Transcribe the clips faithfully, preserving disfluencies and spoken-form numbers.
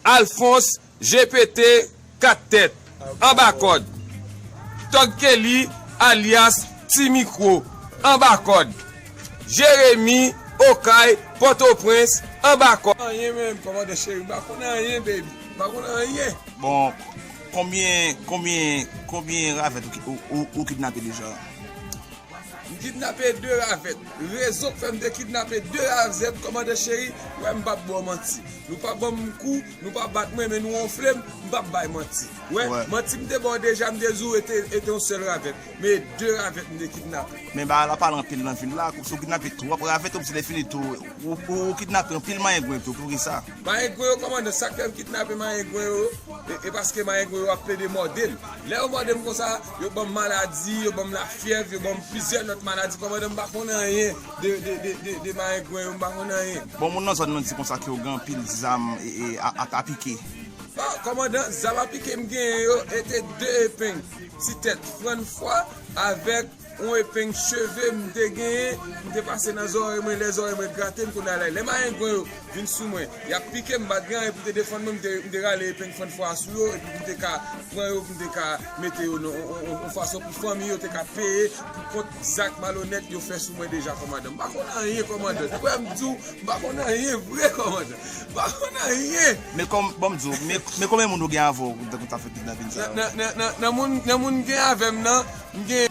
Alphonse G P T, anba kòd. Tòg Kelly, alyas Ti Mikwo, anba kòd. Jeremi, Okay, Pòtoprens, anba kòd. Anyen menm, kòmandan cheri, m pa konn anyen, baby. M pa konn anyen. Bon, konbyen, konbyen, konbyen ravèt ou ki-, ou, ou, ou kidnape deja? M kidnape de ravèt. Rezon k fè m te kidnape de ravèt, kòmandan cheri, wè m p ap ba w manti. Nou pa ban m kou, nou pa bat mwen, men nou wonfle m, m p ap bay manti. Wè, wè, manti m te ba w deja, m te di w e te, e te yon sèl ravèt. Men e de ravèt m te kidnape. Men bagay la pale anpil nan vil la, si w kidnape twòp ravèt, ou oblije fini tou, ou, ou, ou kidnape anpil mayengwen tou, poukisa? Mayengwen yo, kòmandan, sa k fè m kidnape mayengwen yo, E, e paske mayengwen yo ap plede mòde l. Lè yo mòde m konsa, yo ban m maladi, yo ban m lafyèv, yo ban m plizyè lòt maladi. Kòmandan, m pa konn anyen de, de, de, de, de mayengwen yo, m pa konn anyen. Bon, moun nan zòn nan di konsa ke yo gen anpil zam e, e, a, a, a pike. Bon, kòmandan, zam a pike m genyen yo, e te de epeng ti tèt frannfwa avèk yon epeng cheve m te genyen, m te pase nan zòrèy mwen, lè zòrèy mwen grate m, kounye a la, lè mayengwen yo vin sou mwen, y ap pike m, m pa t gen anyen pou m te defann mwen, m te, m te rale epeng frannfwa a sou yo, epi pou m te ka pran yo, pou m te ka mete yo nan yon, yon, yon, yon fason pou fanmi yo te ka peye pou kont zak malonèt yo fè sou mwen deja, kòmandan. M pa konn anyen, kòmandan. Ou wè m di w, m pa konn anyen vre, kòmandan. M pa konn anyen. Men kòm, bon, m di w, men, men konbyen moun ou gen avè w, tankou w t ap fè kidnapin sa yo? Nan, nan, nan, nan, nan moun, nan moun m gen avè m nan, m gen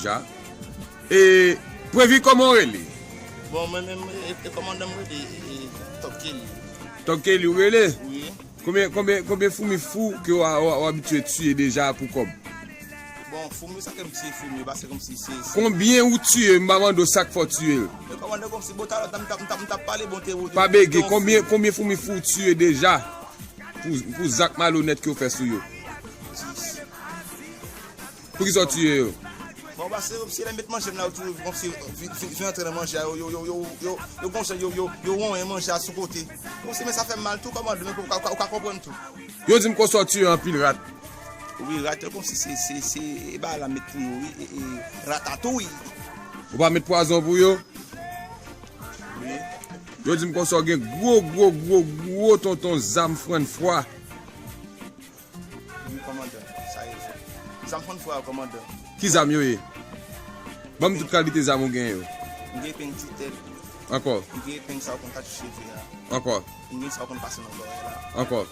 Ja. E, Previ, kòman w rele? Bon, mwen menm, e, e kòmandan m rele, e, e, Tòg Kelly. Tòg Kelly, ou rele? Wi. Konbyen, konbyen, konbyen foumi fou ke w a, w a, w abitye tiye deja pou kòb? Bon, foumi, sa ke m tiye foumi, paske kòmsi se, se Konbyen ou tiye? M pa mande w sa k fè w tiye l. Men kòmandan, kòmsi, bon, talè, m t ap, m t ap, m t ap pale, bon, te, te, Pa bege, te, konbyen, konbyen foumi fou w tiye deja? Pou, pou zak malonèt ke w fè sou yo. Dis. Poukisa w tiye yo? Bon, paske si lè m met manje m la, yo toujou kòmsi vi-, vi-, vin antre nan manje a, yo, yo, yo, yo, yo, yo gonfle, yo, yo, yo wonyen manje a sou kote. Kòmsi, men sa fè m mal tou, kòmandan, men ou ka, ou ka, ou ka konprann tou. Yo di m konsa w tiye anpil rat. Wi, rat yo kòmsi se, se, se, e bagay la met pou yo, wi, e, e, ratatouy. Ou pa met pwazon pou yo? Wi. Yo di m konsa w gen gwo, gwo, gwo, gwo tonton zam frannfwa. Wi, kòmandan, sa e vre. Zam frannfwa yo, kòmandan. Ki zam yo ye? Ban m tout kalite zam ou gen yo. M gen epeng ti tèt. Ankò. M gen epeng sa yo konn tache cheve a. Ankò. M gen sa yo konn pase nan zòrèy la. Ankò.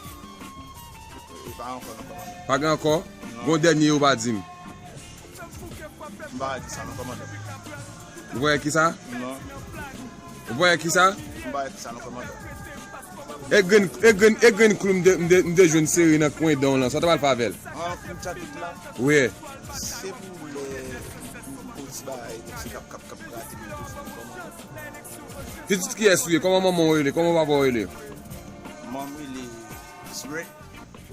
E pa ankò non, kòmandan. Pa gen ankò? Non. Gon dènye ou pa di m. M pa di sa non, kòmandan. Ou pa di sa? Non. Ou pa di sa? M pa di sa non, kòmandan. E grenn, e grenn, e grenn klou m te, m te, m te jwenn sere nan kwen dan w lan, sa w t ap al fè avè l? An, klou tchapit la? Wi. Se pou lè pou ti bagay, se k ap, k ap, k ap grate m toujou, kòmandan. Pitit kiyès ou ye? Kòman manman w rele? Kòman papa w rele? Manman m rele Shrek.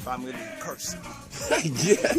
Papa m rele Curse. Yeah.